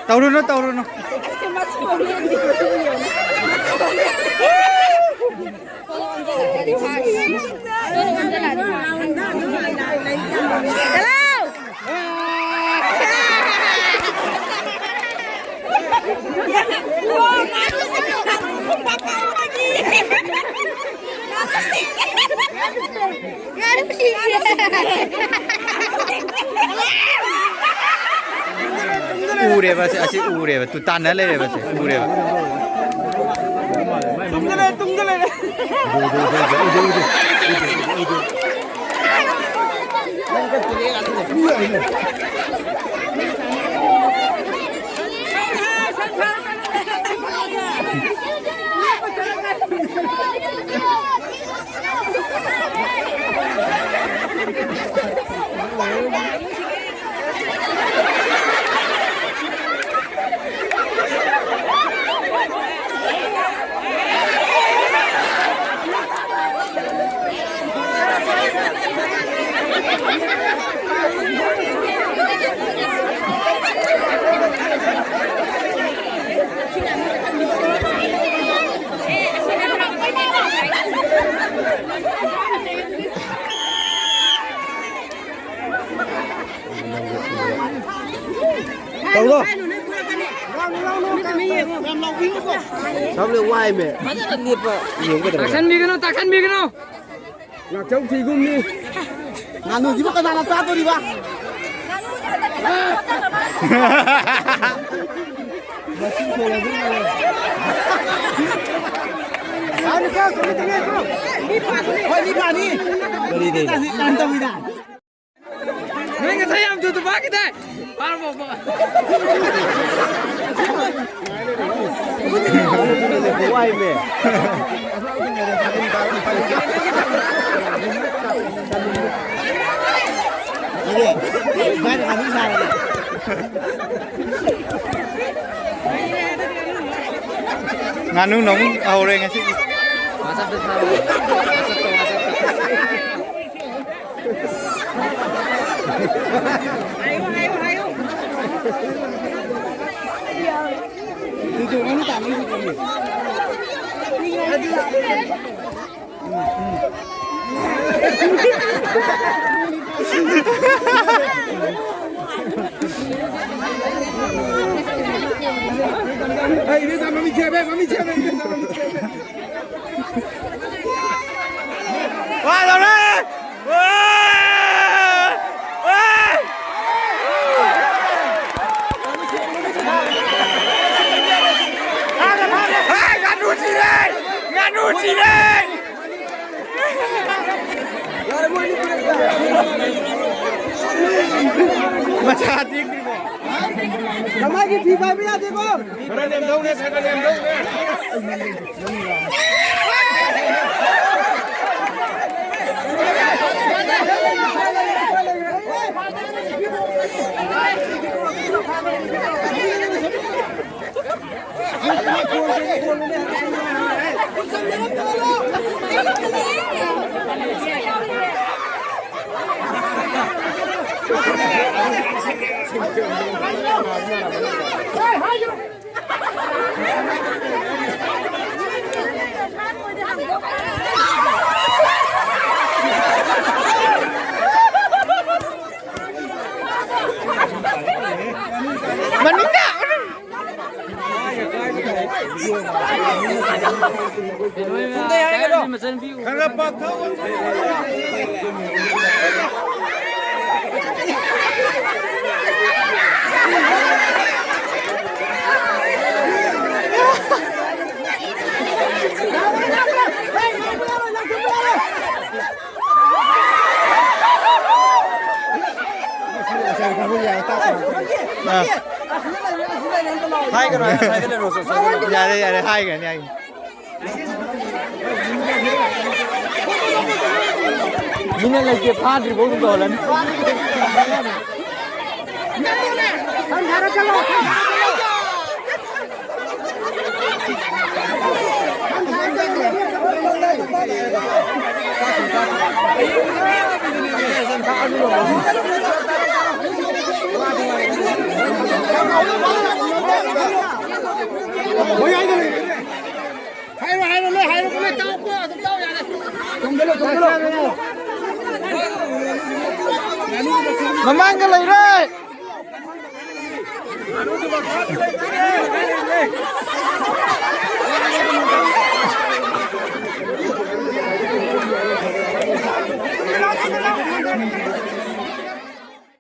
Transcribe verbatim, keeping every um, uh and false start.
ꯇꯧꯔꯨꯅꯨ, ꯇꯧꯔꯨꯅꯨ꯫ ꯎꯔꯦꯕ, ꯑꯁꯤ, ꯑꯁꯤ ꯎꯔꯦꯕ꯫ ꯇꯨ ꯇꯥꯟꯅ ꯂꯩꯔꯦꯕ, ꯑꯁꯤ ꯎꯔꯦꯕ꯫ ꯇꯨꯡꯗ ꯂꯩꯔꯦ, ꯇꯨꯡꯗ ꯂꯩꯔꯦ꯫ ꯇꯧꯔꯣ꯫ ꯁꯝꯅ ꯋꯥꯏꯃꯦ꯫ ꯐꯖꯅ ꯂꯦꯞꯄ ꯌꯦꯡꯒꯗꯕ꯫ ꯇꯥꯛꯁꯟꯕꯤꯒꯅꯨ, ꯇꯥꯛꯁꯟꯕꯤꯒꯅꯨ꯫ ꯉꯥꯛꯆꯧ ꯊꯤꯒꯨꯝꯅꯤ꯫ ꯉꯥꯅꯨꯁꯤꯕꯨ ꯀꯅꯥꯅ ꯆꯥꯗꯣꯔꯤꯕ? ꯃꯁꯤꯡ ꯊꯣꯡꯉꯗꯤ ꯉꯥꯏꯔꯦ꯫ ꯍꯣꯏ, ꯃꯤ ꯐꯥꯅꯤ꯫ ꯀꯔꯤ ꯂꯩꯔꯦ? ꯀꯔꯤ ꯇꯧꯔꯤꯅꯣ? ꯅꯣꯏ ꯉꯁꯥꯏ ꯌꯥꯝ ꯊꯨꯅ ꯐꯥꯈꯤꯗꯥꯏ? ꯐꯥꯔꯕꯣ? ꯋꯥꯏꯃꯦ꯫ ꯉꯥꯅꯨ ꯅꯧ ꯍꯧꯔꯦ ꯉꯁꯤꯒꯤ꯫ ꯋꯥꯆꯞꯇ ꯊꯥꯔꯣ꯫ ꯋꯥꯆꯞꯇ, ꯋꯥꯆꯞꯇ꯫ ꯍꯥꯏꯌꯨ, ꯍꯥꯏꯌꯨ, ꯍꯥꯏꯌꯨ꯫ Hey, this time, let me tell you, let me tell you, let me tell you. ꯋꯥꯗꯧꯔꯦ! ꯋꯥ! ꯋꯥ! ꯍꯥꯏ, ꯉꯥꯅꯨ ꯁꯤꯔꯦ! ꯉꯥꯅꯨ ꯁꯤꯔꯦ! ꯃꯆꯥ ꯇꯦꯛꯇ꯭ꯔꯤꯕꯣ? ꯅꯃꯥꯏꯒꯤ ꯐꯤ ꯄꯥꯏꯕ ꯌꯥꯗꯦꯀꯣ꯫ ꯈꯔ ꯅꯦꯝꯗꯧꯅꯦ, ꯈꯔ ꯅꯦꯝꯗꯧꯅꯦ꯫ ꯃꯅꯤꯡꯗ! ꯈꯔ ꯄꯥꯛꯊꯧ꯫ ꯑꯥ꯫ ꯍꯥꯏꯒꯅꯨ, ꯍꯥꯏꯒꯅꯨ, ꯁꯥꯏꯗ ꯂꯩꯔꯣ, ꯁꯥꯏꯗ ꯂꯩꯔꯣ꯫ ꯌꯥꯔꯦ, ꯌꯥꯔꯦ, ꯍꯥꯏꯒꯅꯤ, ꯍꯥꯏꯒꯅꯤ꯫ ꯃꯤꯅ ꯂꯩꯇꯦ, ꯐꯥꯗ꯭ꯔꯤꯕꯧ ꯑꯗꯨꯝ ꯇꯧꯍꯜꯂꯅꯤ꯫ ꯍꯥꯏꯔꯣ, ꯍꯥꯏꯔꯣ, ꯂꯣꯏ ꯍꯥꯏꯔꯣ, ꯂꯣꯏ ꯇꯥꯎꯀꯣ, ꯑꯗꯨꯝ ꯇꯥꯎ ꯌꯥꯔꯦ꯫ ꯆꯣꯡꯁꯤꯜꯂꯣ, ꯆꯣꯡꯁꯤꯜꯂꯣ꯫ ꯃꯃꯥꯡꯗ ꯂꯩꯔꯦ꯫